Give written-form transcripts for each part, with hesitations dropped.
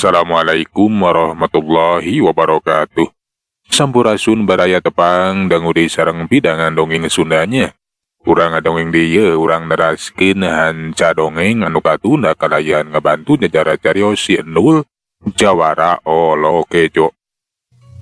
Assalamualaikum warahmatullahi wabarakatuh. Sampurasun baraya tepang dangu di sareng pidangan dongeng Sundanya. Urang ngadongeng dieu urang neraskeun hanca dongeng anu katunda kalayan ngabantu nyacara carios si Endul Jawara Olo Kejo.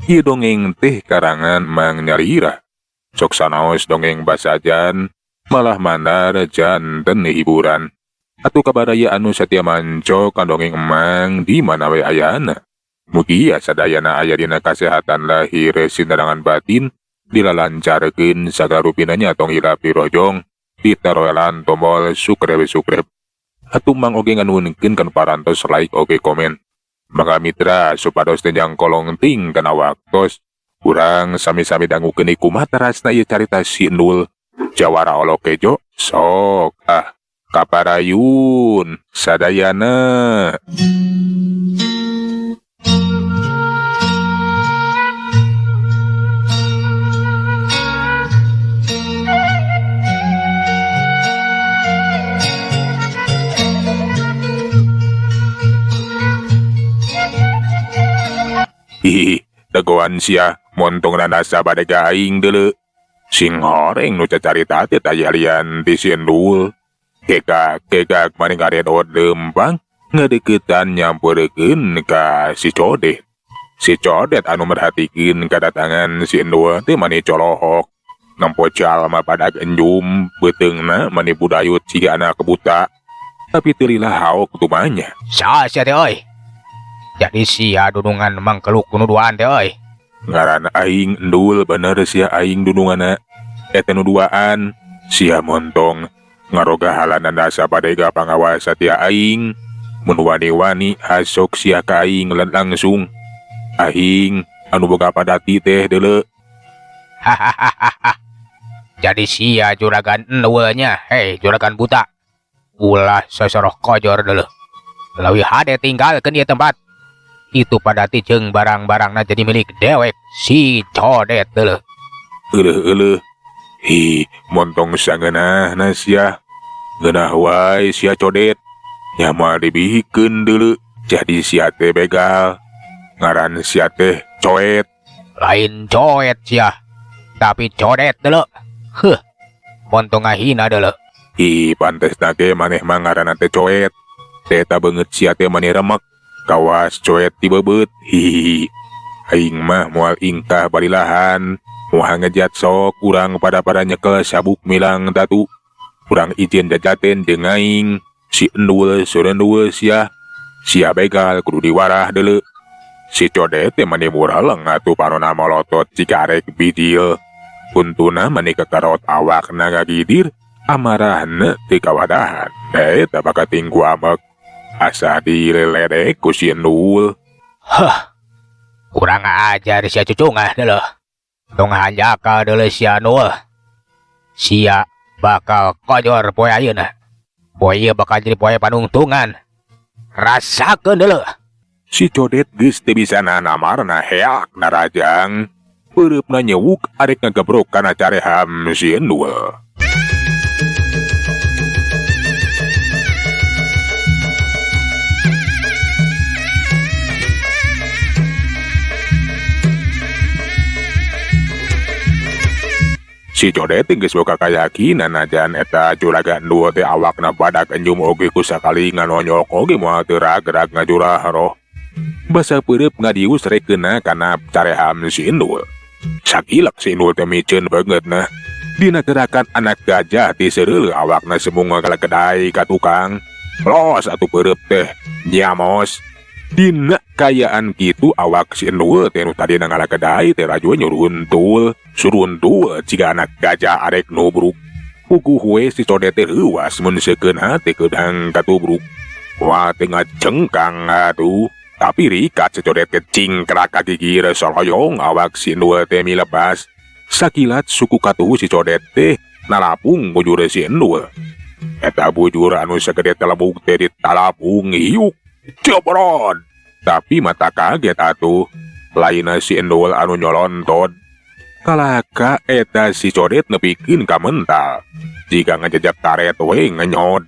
Ieu dongeng teh karangan Mang Nyalira. Sok sanaos dongeng basajan malah mandar janten hiburan. Atuh kabaraya anu satia manco ka dongeng emang di mana we ayana. Mugia sadayana aya dina kasehatan lahir sinarangan batin dilalancarkeun sagarupina nya tong hilap dirojong ditaroelan tombol subscribe subscribe. Atuh mang oge nganuhunkeun kana parantos like oge komen. Mangga mitra supados teu jangkolong ting kana waktos. Urang sami-sami dangukeun kumaha tarasna ieu carita si Endul Jawara Olo Kejo. Sok ah kaparayun sadayana. Hihi, dagoan sia montong nasa badega aing deuleu. Sing horeng nu cacarita teh tayalian ti si Endul. Kekak-kekak maning karedot lempang ngadeukeutan nyamperkeun ka si Codet. Si Codet anu merhatikeun kadatangan si Endul teh mani colohok. Nempo jalma badag enjum beuteungna mani budayut siga anak buta. Tapi teu lila haok tumanya. Saha sia teh euy? Jadi sia dunungan mangkeluk nu duaan teh euy. Ngaran aing Endul bener sia aing dununganna. Eta nu duaan sia montong ngaroga halana nasa badega pangawas satia aing. Mun wani-wani hasok sia ka aing langsung. Aing anu boga padati teh deuleu. Hahaha. Jadi sia juragan Endulnya, hei juragan buta. Ulah sosoroh kojor deuleu. Leuwih hade tinggalkeun ieu tempat. Itu padati jeung barang-barangna jadi milik dewek si Codet deuleu. Euleuh-euleuh. Hi, montong sangeunahna sia. Ngeunah wae sia Codet. Nya moal dibihikeun deuleu. Jadi sia teh begal. Ngaran sia teh Coet. Lain Coet sia, tapi Codet deuleu. Heuh, montong ngahina deuleu. Hi, pantesna ge maneh mah ngaranna teh Coet. Teh eta beungeut sia teh mani remek. Kawas Coet dibebeut. Hihihi. Aing mah moal ingkah balilahan. Moal ngejat sok urang pada-pada nyekel sabuk milang tatu. Urang izin jajaten jeung aing. Si Endul surendul sia. Sia begal kudu diwarah deuleu. Si Codet teh mani muraleng atuh panona molotot jika arek bidil. Untuna mani kekerot awakna ngagidir, amarahna teu kawadahan. Eta bakating ku amek. Asa dileledek ku si Endul. Heh. Kurang ajar sia cucungah deuleu. Tong hanjakal deuleu sia Nul. Sia bakal kojor poe ayeuna. Poe ieu bakal jadi poe panungtungan. Rasakeun deuleu. Si Codet geus teu bisa nanamarna heak narajang. Peureupna nyewuk arek ngagebrok kana careham si Endul. Si Codet geus boga kayakinan najan eta juragan Endul teh awakna badak enjum oge ku sakali nganonyok oge moal teu rag-rag ngajurah roh. Basa peureub ngadius rekeuna kana careham si Endul. Sakilak si Endul teh miceun beungeutna. Dina gerakan anak gajah ti seureuleuh awakna semung ngagalakedai ka tukang. Los atuh peureub teh nyamos. Dina kayaan kitu awak si Endul teh nu tadina ngalakedai teh laju nyuruntul, suruntul jiga anak gajah arek nubruk. Puguh we si Codet teh leuwas mun seukeun hate keudang katubruk. Wah teh ngacengkang atuh. Tapi rikat si Codet teh cingkrak ka gigir soloyong awak si Endul teh milepas. Sakilat suku katuhu si Codet teh nalapung bujur si Endul. Eta bujur anu sagede telebuk teh ditalapung hiuk. Cobrod. Tapi mata kaget atuh. Lainna si Endul anu nyolontot. Kalaka eta si Codet nepikeun ka mental. Jika ngajejak karet we ngenyot.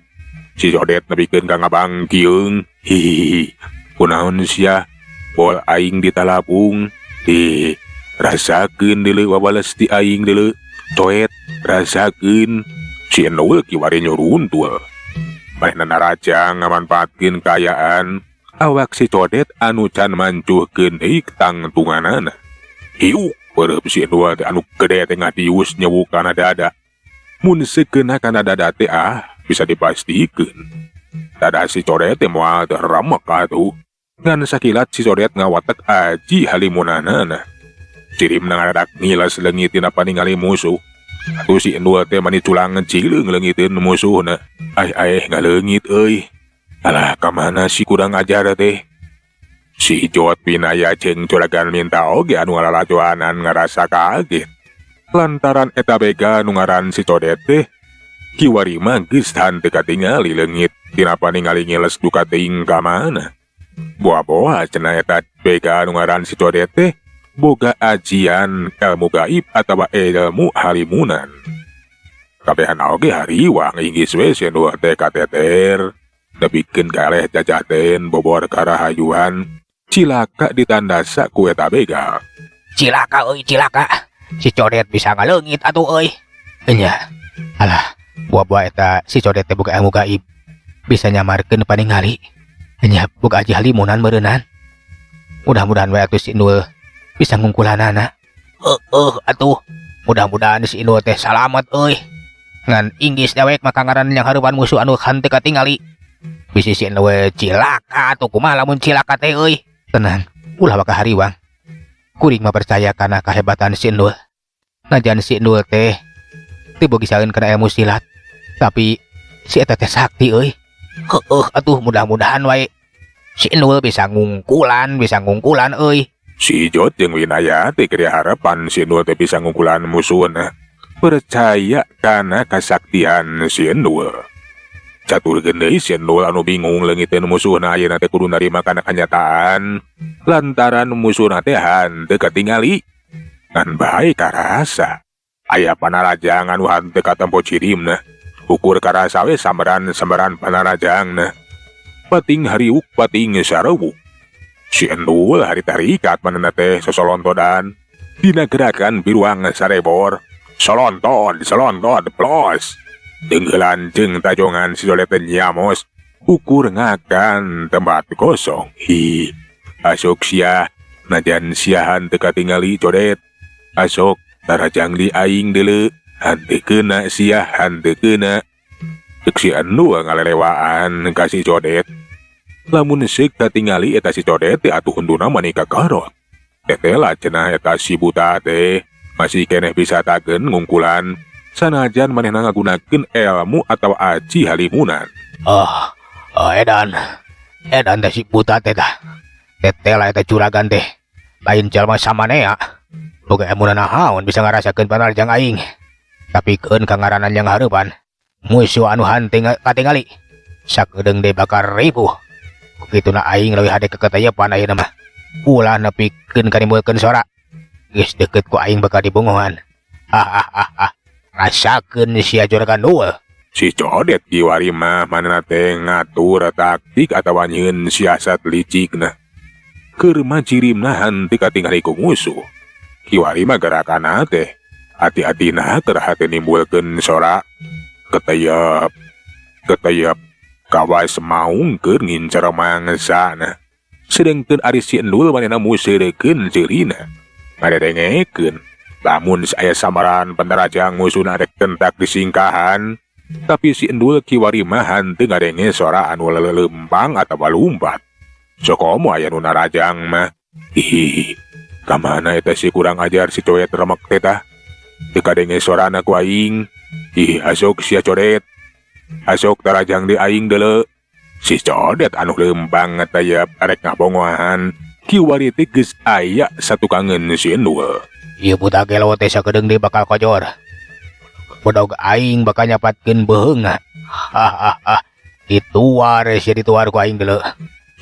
Si Codet nepikeun ka ngabangkieung. Hihihi. Kunaon sia bol aing ditalapung di rasakeun deuleu wawales ti aing deuleu coet rasakeun si Endul kiwari nyuruntul. Manehna narajang ngamanfaatkeun kaayaan awak si Codet anu can mancuhkeun deui tangtunganana. Hiuk beureum si Endul teh anu gede teh ngadius nyewuk kana dada. Mun sekeuna kana dada teh ah bisa dipastikeun. Dada si Codet teh moal teh remek atuh. Ngan sakilat si Codet ngawatek aji halimunanana. Cirimna ngadadak ngiles leungit tina paningali musuh. Atuh si Endul teh mani culang cileung leungiteun musuhna. Aeh aeh ngaleungit euy. Alah kamana si kurang ajar teh. Si Jot Winaya jeung Juragan Minta oge anu ngalalajoanan ngarasa kaget. Lantaran eta bega nu ngaran si Codet teh kiwari mah geus henteu katingali leungit tina paningali ngiles duka teuing ka mana. Boa-boa cenah eta bega anu ngaran si Codet teh boga ajian ilmu gaib atawa ilmu halimunan. Kabehan oge hariwang inggis we si Endul teh kateter. Nepikeun kaleh jajaten bobor karahayuan cilaka ditandasa ku eta begal. Cilaka euy cilaka. Si Codet bisa ngaleungit atuh euy. Enya. Alah, boa-boa eta si Codet teh boga ilmu gaib. Bisa nyamarkeun paningali. Enya boga aji halimunan meureunnan. Mudah-mudahan we atuh si Endul bisa ngungkulanana. Heueuh atuh. Mudah-mudahan si Endul teh salamet euy. Ngan inggis dewek maka ngaran yang hareupan musuh anu henteu katingali. Bisi si Endul cilaka atuh kumaha lamun cilaka teh euy. Tenang, ulah waka hariwang. Kuring mah percaya kana kahebatan si Endul. Najan si Endul teh teu bogisaeun kana ilmu silat, tapi si eta teh sakti euy. Heueuh atuh mudah-mudahan wae si Endul bisa ngungkulan euy. Si Jot jeung Winaya teh keur harapan si Endul teh bisa ngungkulan musuhna. Percaya kana kasaktian si Endul. Caturkeun deui si Endul anu bingung leungiteun musuhna ayeuna teh kudu narima kana kanyataan lantaran musuhna teh henteu katingali. Ngan bae karasa aya panarajang anu henteu katempo cirimna. Ukur karasa we sambaran-sambaran panarajangna. Pating hariuk pating sarewuk. Si Endul hari tarikat manehna teh sosolontodan dina gerakan biruang sarebor. Solonton, solonton, plos. Tenggelan jeung tajongan si Codet teh nyamos. Ukur ngakan tempat kosong. Hi, asok sia, najan siahan teu katingali Codet. Asok tarajang di aing deuleu, henteu keuna sia, henteu keuna. Ceuk si Endul ngalelewaan ka si Codet. Lamun seuk katingali eta si Codet teh atuh hunduna mani kakarot. Tetela cenah eta si buta teh masih keneh bisa tagen ngungkulan sanajan manehna ngagunakeun ilmu atawa aji halimunan. Ah, edan. Edan teh si buta teh tah. Tetela eta juragan teh. Lain jalma samanea. Boga ilmuna nahaon bisa ngarasakeun panarjang aing. Tapi keun ka ngaranan yang hareupan. Musuh anu hanteu katingali. Sakedeung deui bakal ribuh. Kituna aing leuwih hade keketayepan ayeuna mah. Ulah nepikeun kanimbulkeun sora. Geus deukeut ku aing bakal dibunguhan. Hahaha. Rasakeun sia juragan Dul. Si Codet kiwari mah manehna teh ngatur taktik atawa nyieun siasat licikna. Keur mah cirimna henteu katingali ku musuh. Kiwari mah gerakanna teh hati-hatina keur hate nimbulkeun sora. Keteyep, keteyep, kawas maung keur ngincer mangsana. Sedengkeun ari si Endul manehna museurekeun ceurina. Ngadedengekeun lamun aya samaran penterajang musuhna rek tentak disingkahan. Tapi si Endul kiwari mah henteu ngadenge sora anu lelempang atawa lumpat. Sokomo aya nu narajang mah. Ih, kamana eta si kurang ajar si Coet remek teh tah? Teu kadenge sorana ku aing. Ih, asok sia Codet. Asok tarajang di aing deuleu. Si Codet anu lempang tayap arek ngabongohan. Kiwari teh geus aya satukangeun si Endul. Ieu buta gelo teh sakedeung deui bakal kojor. Bodog aing bakal nyapatkeun beuheungna. Hahaha. Dituar sia dituar ku aing deuleu.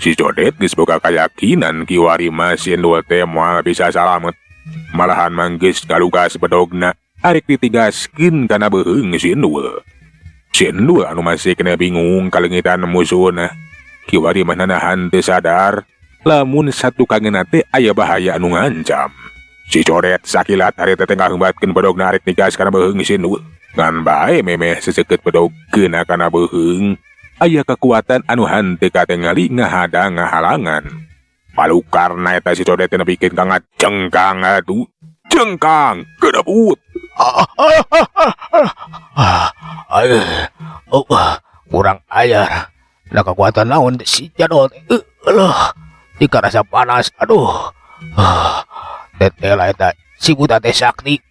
Si Codet geus boga kayakinan kiwari mah si Endul teh moal bisa salamet. Malahan mah geus kalugas bedogna arek ditigaskeun kana beuheung si Endul. Si Endul anu masih kena bingung kalengitan musuhna. Kiwari manehna henteu sadar lamun satukangeunna teh aya bahaya anu ngancam. Si Codet sakilat harita teh ngaheumbatkeun bedogna arek nigas kana beuheung si Endul. Ngan bae memeh seseukeut bedog keuna kana beuheung, aya kekuatan anu henteu katingali ngahadang ngahalangan. Palukarna eta si Codet teh nepikeun ka ngacengkang atuh. Cengkang, kedebut. Oh, kurang ajar. Nah, kekuatan naon si jadol teh? Alah, dikarasa panas. Aduh. Tetela eta si buta teh sakti.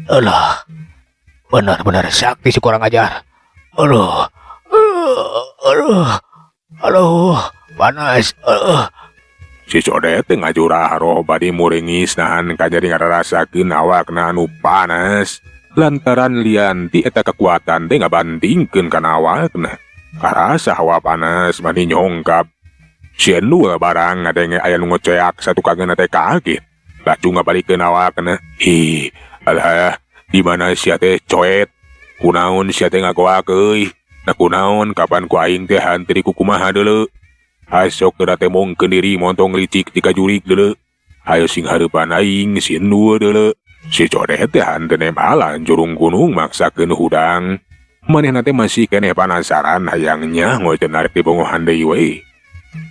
Alah. Benar-benar sakti si kurang ajar. Aduh. Aduh. Aduh, panas. Si Codet teh ngajurah roh bari muringis nahan kajadi ngararasakeun awakna anu panas. Lantaran lian ti eta kekuatan teh ngabandingkeun kana awakna. Karasa hawa panas mani nyongkap. Si Endul barang ngadenge aya nu ngoceak satukangeunna teh kaget. Laju ngabalikeun awakna. Ih, alah, di mana sia teh coet? Kunaon sia teh ngagoak euy? Nah kunaon kapan ku aing teh hanteu dikukumaha deuleu? Asok geura teh mongkeun diri montong licik ti kajurig deuleu. Hayo sing hareupan aing si Endul deuleu. Si Codet teh hanteu nembalan jurung gunung maksakeun hudang. Manehna teh masih keneh panasaran hayang nyaho cenah rek dibongohan deui we.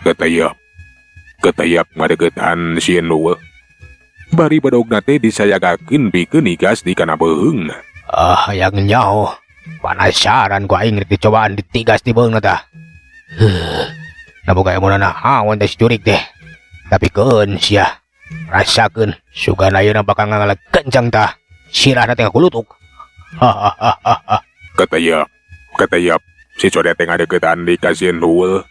Keteyep. Keteyep ngadeukeutan si Endul. Bari bedogna teh disayagakeun pikeun nigas di kana beuheungna. Ah, hayang nyaho. Panasaran ku aing rek dicobaan ditigas di beuheungna tah. Heuh. Nah, boga emunana hawan teh si jurig teh. Tapi keun sia. Rasakeun sugan ayeuna bakal ngangalek kencang tah. Sirahna teh ngakulutuk. Hahaha. Keteyep, keteyep. Si Codet teh ngadeuketan di ka si Endul.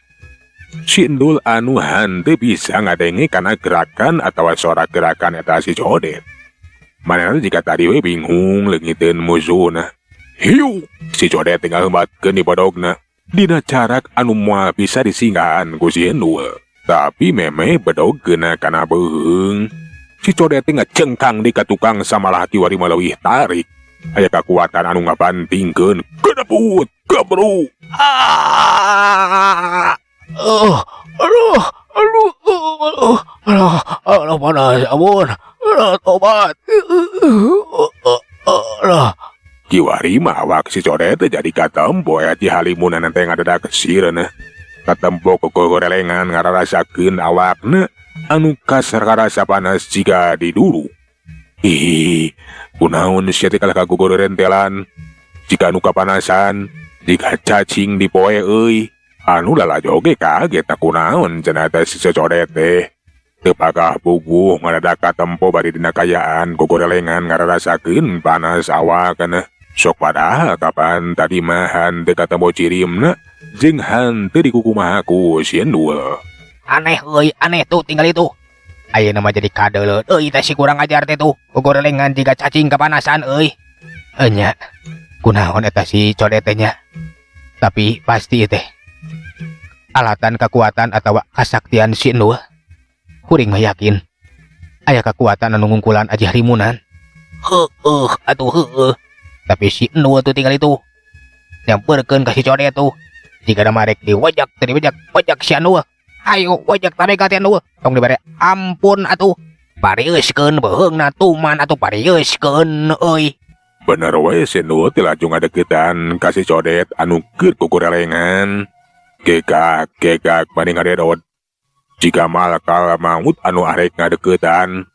Si Endul anu henteu bisa ngadenge kana gerakan atawa suara gerakan eta si Codet. Manehna jika tadi we bingung leungiteun musuhna. Hiu, si Codet teh ngaheumatkeun di bodogna. Dina jarak anu moal bisa disinggahan ku si Endul. Tapi memeh bedog keuna kana beuheung. Si Codet teh ngacengkang di ka tukang samalah kiwari maleuwih tarik. Aya kakuatan anu ngabantingkeun. Kedebut, kebru. Ah! Oh, aduh, aduh, aduh, aduh, aduh, panas, ampun. Aduh, tobat. Aduh. Kiwari mah awak si Codet teh jadi katempo aya ti halimunan teh ngadadak sireuneuh. Katempo kokorelengan ngararasakeun awakna anu kasar karasa panas jiga diduru. Ih, kunaon sia teh kalah kagogorentelan. Jika anu kapanasan, jika cacing di poe euy. Anu lalajo ge kaget kunaon cenah teh si Codet teh. Teu pagah puguh ngadadak katempo bari dina kayaan gogorelengan ngararasakeun panas awakna. Sok padahal kapan tadi mah hanteu katempo cirimna jeung hanteu dikukumaha ku si Endul. Aneh euy, aneh tuh tinggal itu. Ayeuna mah jadi kadeuleut euy teh si kurang ajar teh tuh. Gogorelengan jiga cacing kapanasan euy. Enya, kunaon eta si Codet teh nya? Tapi pasti teh alatan kekuatan atawa kasaktian si Endul. Kuring mah yakin aya kekuatan anu ngungkulan aji harimunan. Heueuh atuh heueuh. Tapi si Endul tuh tinggal itu. Nyamperkeun ka si Codet tuh. Jika ada marek diwajak teh diwajak, wajak si Endul. Ayo wajak tabe ka teh Endul. Tong dibere ampun atuh. Parieuskeun beuheungna tuman atuh parieuskeun euy. Bener we si Endul teh laju ngadeuketan ka si Codet anu keur kukurelengan. Gegak gegak bari ngadedot. Jika malakal maut anu arek ngadeuketan.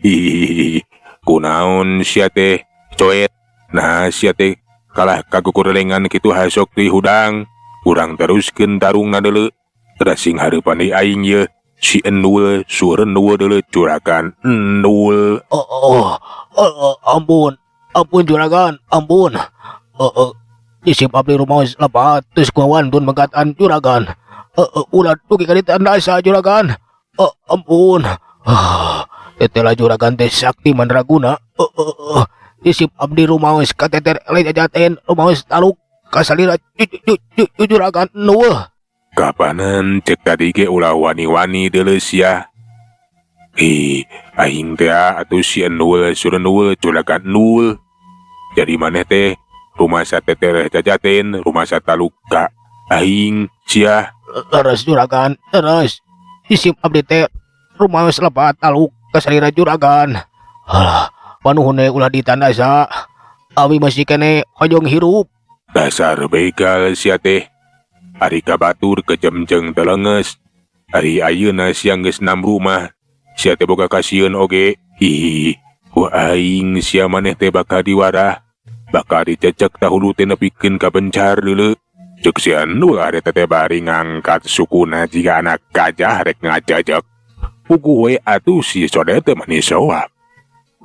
Hihihi, kunaon sia teh coet. Nah sia teh kalah kagukurelengan kitu hasok di hudang. Urang teruskeun tarungna deuleu. Terasing hareupan di aing ye si Endul surendul deuleu juragan Endul. Oh, oh, oh, oh, ampun, ampun juragan, ampun. Oh, oh. Isip abdi rumaos lepat geus kuawantun megatan juragan. Oh, oh, ulah dugi ka ditu asa juragan. Oh, ampun. Ah, tetela juragan teh sakti mandraguna. Oh, oh, oh. Isip abdi rumaos kateter lain jajaten rumaos taluk kasalira juragan Endul. Kapanan cek tadi ge ulah wani-wani deuleu sia. Ih, aing teh atuh si Endul surendul juragan Endul. Jadi maneh teh rumasa teter jajaten, rumasa taluka. Aing Sia. Leres juragan, leres. Isim abdi teh rumaos lepat taluk ka salira juragan. Alah, panuhun we ulah ditandasa. Abi masih keneh hoyong hirup. Dasar begal sia teh. Ari ka batur kejemjeng teu leungeus. Ari ayeuna sia geus namru mah. Sia teh boga kasieun oge. Hihi. Ku aing sia maneh teh bakal diwarah. Bakal dicecek tahulu teh nepikeun ka bencar deuleu. Ceuk si Endul ari teh bari ngangkat sukuna jiga anak gajah rek ngajajek. Puguh we atuh si Codet teh mani soak.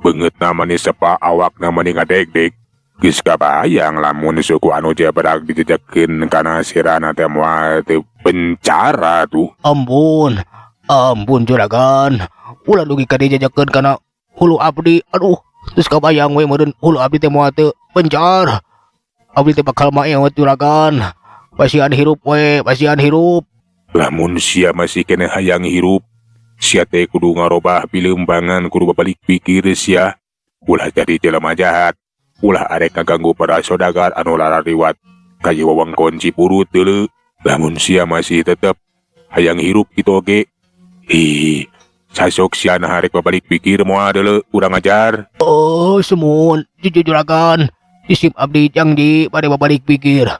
Beungeutna mani sepa awakna mani ngadegdeg. Geus kabayang lamun suku anu jebrak dijejekeun kana sirahna teh moal teu pencara tuh. Ampun, ampun juragan. Ulah dugi ka dijejekeun kana hulu abdi. Aduh, geus kabayang we meureun hulu abdi teh moal teu pencar. Abdi teh bakal maewot juragan. Pasian hirup we, pasian hirup. Lamun sia masih keneh hayang hirup, sia teh kudu ngarobah pilembangan, kudu babalik pikir sia. Ulah jadi jelema jahat. Ulah arek ngaganggu para saudagar anu larariwat ka ieu wewengkon Cipurut deuleu. Lamun sia masih tetep hayang hirup kitu oge. Ih, sasok sia nah arek babalik pikir moal deuleu, urang ajar. Oh, semun, jujur juragan. Isim abdi janji bade babalik pikir.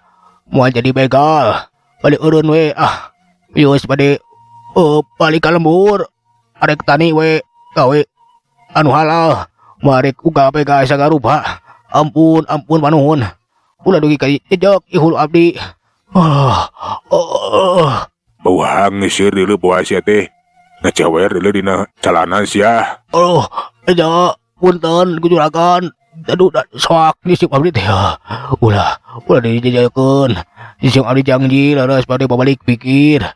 Moal jadi begal. Bade eureun we ah. Wios bade balik ka lembur. Arek tani we gawe anu halal. Moal arek uga begal sagarupa. Ampun, ampun panuhun. Ulah dugi ka jejak ieu hulu abdi. Ah, oh. Bau hangseur deuleu boa sia teh. Ngacewer deuleu dina calana sia. Oh, eja, punten juragan. Aduh, soak nisip abdi teh. Ulah, ulah dijejakeun. Nisip abdi janji leres bade babalik pikir.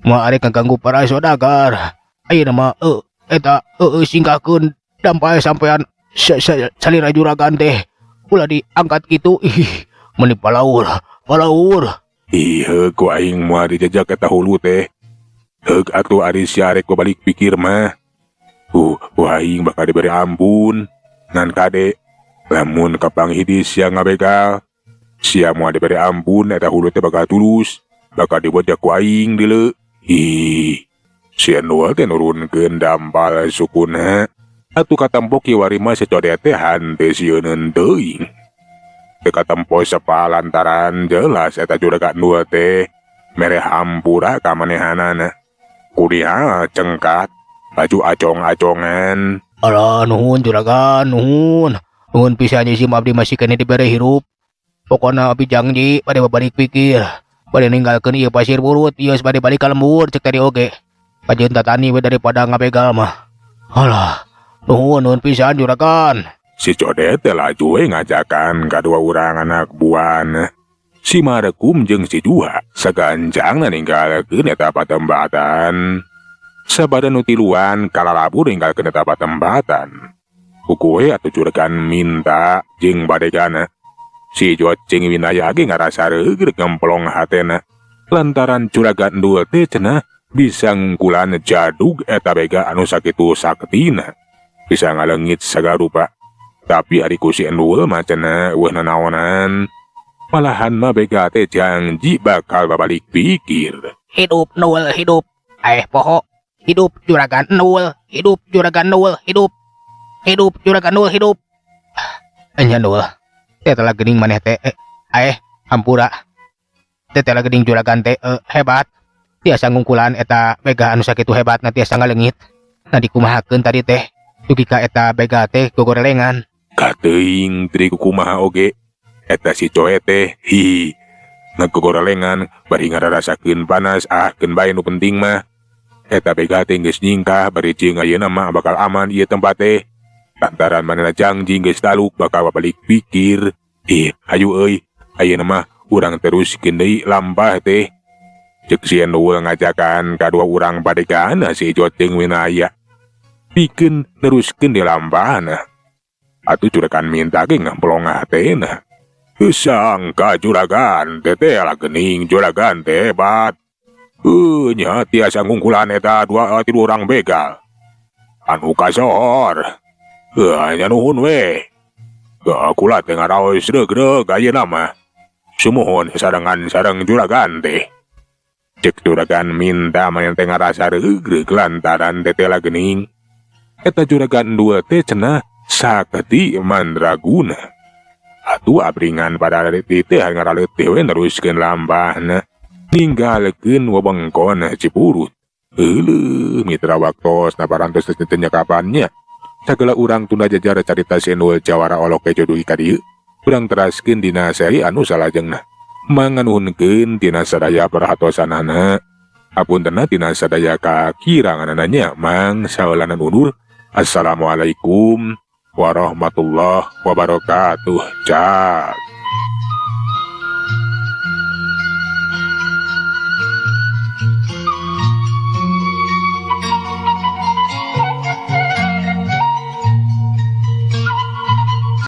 Moal arek ngaganggu para saudagar. Ayeuna mah eta singkahkeun dampal sampean salira juragan teh. Ulah diangkat kitu. Ih, meuni palaur, palaur. Ih, heug ku aing moal dijejak eta hulu teh. Heug atuh ari sia arek babalik pikir mah. Ku aing bakal diberi ampun. Ngan kade, lamun kapang hiji sia ngabegal, sia moal diberi ampun eta hulu teh bakal tulus, bakal dibojak ku aing deuleu. Ih, si Endul teh nurunkeun dampal sukuna. Atuh katempo kiwari mah si Codet teh hanteu sieuneun teuing. Teu katempo sepa lantaran jelas eta juragan Endul teh mere hampura ka manehanana. Kudiha cengkat, baju acong-acongan. Alah nuhun juragan, nuhun. Nuhun pisan ieu sim abdi masih keneh dibere hirup. Pokona abdi janji bade babalik pikir. Bade ninggalkeun ieu pasir burut, ieu bade balik ka lembur cek tadi oge. Kajeun tatani we daripada ngabegal mah. Alah, nuhun, nuhun pisan juragan. Si Codet teh laju we ngajakan kadua urang anak buahna. Si Markum jeung si Juha saganjangna ninggalkeun eta patembatan. Sabada nu tiluan kalalabur ninggalkeun eta patembatan. Kuku we atuh juragan minta jeung badegana. Si Jot jeung Winaya ge ngarasa reugreug ngemplong hatena. Lantaran juragan Endul teh cenah bisa ngungkulan jadug eta bega anu sakitu saktina. Bisa ngaleungit sagarupa. Tapi ari ku si Endul mah cenah eueuh nanaonan. Malahan mah bega teh janji bakal babalik pikir. Hidup Nul, hidup. Poho. Hidup juragan Nul, hidup juragan Nul, hidup. Hidup juragan Nul, hidup. Enya Nul. Teh telah geuning maneh teh. Hampura. Teh telah geuning juragan teh hebat. Tiasa ngungkulan eta bega anu sakitu hebatna tiasa ngaleungit. Nah dikumahakeun tadi teh. Dugi ka eta bega teh gogorelengan. Kateuing teu kumaha oge. Eta si coe teh hi ngagogorelengan bari ngararasakeun panas ah keun bae nu penting mah. Eta bega teh geus nyingkah bari jeung ayeuna mah bakal aman ieu tempat teh. Lantaran manehna janji geus taluk bakal babalik pikir. Ih, hayu euy, ayeuna mah urang teruskeun deui lampah teh. Ceuk si Endul ngajakan kadua urang badegana si Ijot jeung Winaya. Pikeun neruskeun di lampahna. Atuh juragan minta ge ngemplong hatena. Teu sangka juragan teh teh lah geuning juragan teh hebat. Nya tiasa ngungkulan eta dua tilu urang begal. Anu kasohor. Nya nuhun we. Kula teh ngaraos reug-reug ayeuna mah. Sumuhun sarengan sareng juragan teh. Cek juragan minta manehna teh ngarasa reugreug lantaran tetela geuning. Eta juragan endul teh cenah sakti mandraguna. Atuh abringan pada teh ngaraleutih we neruskeun lampahna. Ninggalkeun wewengkon Cipurut. Euleuh mitra, waktosna parantos teu nyekapannya. Sagala urang tunda jajar carita si Endul Jawara Olok Kejo dugi ka dieu. Urang teraskeun dina seri anu salajengna. Manganuhunkeun tina sadaya perhatosanana. Hapuntenna tina sadaya kakiranganana nya, Mang saeulanan undur. Assalamualaikum warahmatullahi wabarakatuh. Cak.